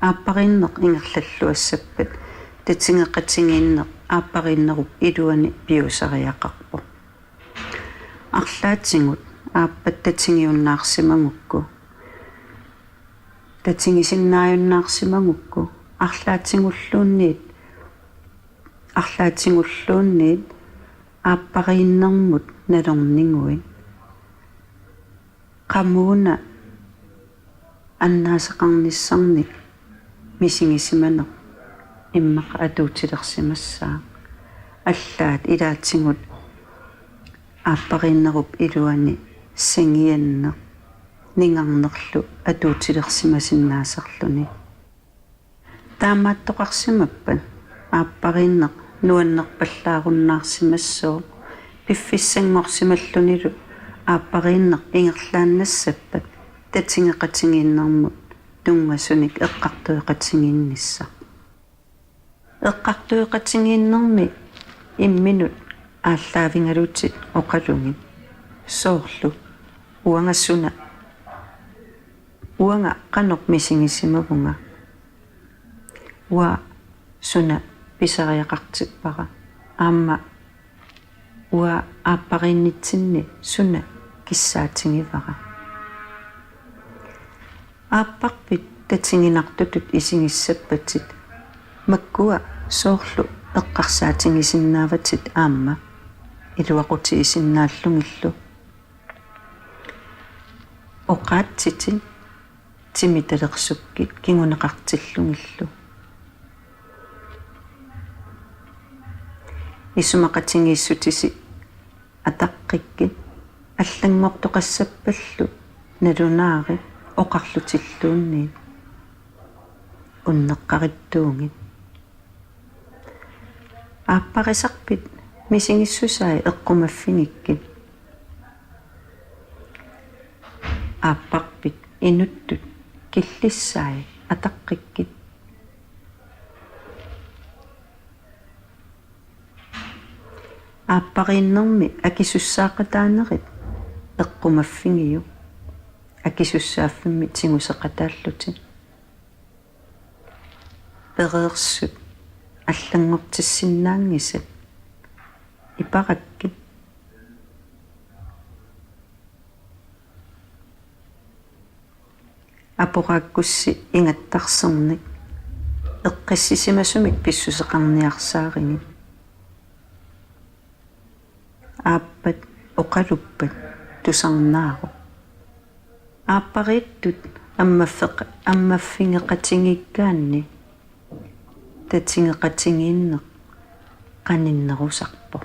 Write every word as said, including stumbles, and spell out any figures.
Aappariinneq ingerlalluassappat tatigeqatigiinneq aappariinnerup iluani piusariaqarpoq. Arlaatigut aappat tatigiunnaarsimagukku, tatigisinnaajunnaarsimagukku, arlaatigulluunniit, arlaatigulluunniit aappariinnermut nalorniguit qamuuna annaasaqarnissannik misigisimaneq immaqa atuutilersimassaaq. Allaat ilaatigut aappariinnerup iluani sangianneq ningarnerlu atuutilersimasinnaasarluni. Taamaattoqarsimappat aappariinneq nuannerpallaarunnaarsimassooq, piffissanngorsimallunilu aappariinneq ingerlaannassappat tatigeqatigiinnermut tunngasunik eqqartueqatigiinnissaq. Eqqartueqatigiinnermi imminut aallaavigalutit oqalugit, soorlu: Uanga suna? Uanga qanoq misigisimavunga? Uanga suna pisariaqartippara? Aamma uanga aappariinnitsinni suna kissaatigivara? Aapparpit tatiginartutut isigissappatit makkua soorlu eqqarsaatigisinnaavatit aamma iluaqutigisinnaallugillu? Oqaatsitit timitalersukkiit kinguneqartillugillu. Isumaqatigiissutisi ataqqikkit allanngortoqassappallu nalunaarit oqarlutilluunniit unneqqarittuugit. Aapparisarpit misigissusai eqqumaffigikkit. Aapparpit inuttut killissai ataqqikkit. Aappariinnermi akisussaaqataanerit eqqumaffigiuk, akisussaaffimmi tiguseqataallutit. Pereersut allanngortissinnaanngisat iparakkit. Aporaakkussi ingattarsernik eqqissisimasumik pissuseqarniarsaarigit. Aappat oqaluppat tusarnaavoq. Aappariittut ammaffeq-, ammaffigeqatigiikkaanni tatigeqatigiinneq qaninnerusarpoq.